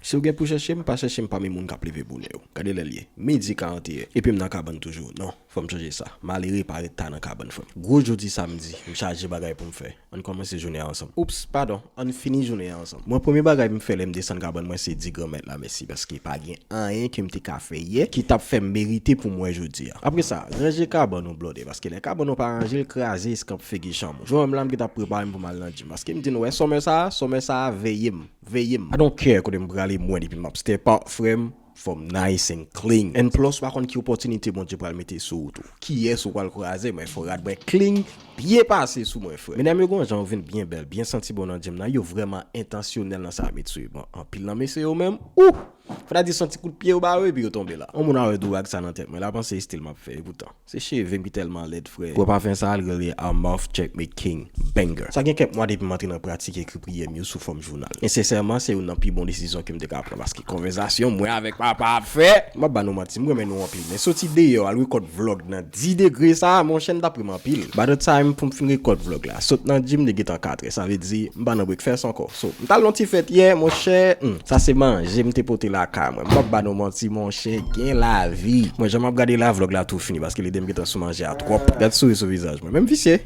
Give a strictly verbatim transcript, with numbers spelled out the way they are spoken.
Si w gen pou chèche m, pa chèche m pami moun k ap leve bounè yo. Gade lè l ye. Midi karanteyen. Epi m nan kabann toujou. Non, fò m chanje sa. Malere pa ret ta nan kabann, frè m. Gwo jodi samdi, m chaje bagay pou m fè. Ann kòmanse jounen an ansanm. Oups, padon, ann fini jounen an ansanm. Mwen, premye bagay m fè lè m desann kabann mwen, se di Granmèt la mèsi, paske pa gen anyen ke m te ka fè yè ki t ap fè m merite pou m wè jodi a. Apre sa, ranje kabann ou, blòdè, paske lè kabann ou pa ranje, l kraze, eskanp figi chanm ou. Jodi menm la, m gentan prepare m pou m al nan gym, paske m di nou, wè, summer sa a, summer sa a, veye m, veye m. I don't care kote m prale, mwen, depi m ap step out, frè m, fò m nice and clean. And plus, pa konn ki opòtinite Bondye pral mete sou ou tou. Kiyès ou pral kwaze, mwen, fò rad mwen clean, byen pase sou mwen, frè. Medam yo gon jan yo vin byen bèl, byen santi bon nan gym nan, yo vrèman entansyonèl nan sa yo met sou yo. Bon, anpil nan mesye yo menm, ou! Fò ta di se yon ti kout pye yo ba yo epi yo tonbe la. Yon moun a wè dourag sa nan tèt mwen, l a panse e stil m ap fè, epoutan. Se cheve m ki tèlman lèd, frè. Gwo pafen sa a, l rele A Mouth Check Me King Banger. Sa gen kèk mwa depi m antre nan pratik ekri priyè m yo sou fòm jounal. E sensèman, se youn nan pi bon desizyon ke m te ka pran, paske konvèsasyon mwen avèk papa ap fè, m ap ba nou manti, m renmen nou anpil. Men soti deyò, al rekòd vlòg nan dis degre sa a, monchè, m t ap ri m anpil. By the time pou m fin rekòd vlòg la, sot nan gym, li gentan katrè. Sa vle di, m pa nan breakfast ankò. So, m t al nan ti fèt yè, monchè, hmm, sa se manje m te pote lakay mwen. M p ap ba nou manti, monchè, gen lavi. Mwen, jan m ap gade la, vlòg la tou fini, paske lide m gentan sou manje a twòp. Gad souri sou vizaj mwen. Men m visye.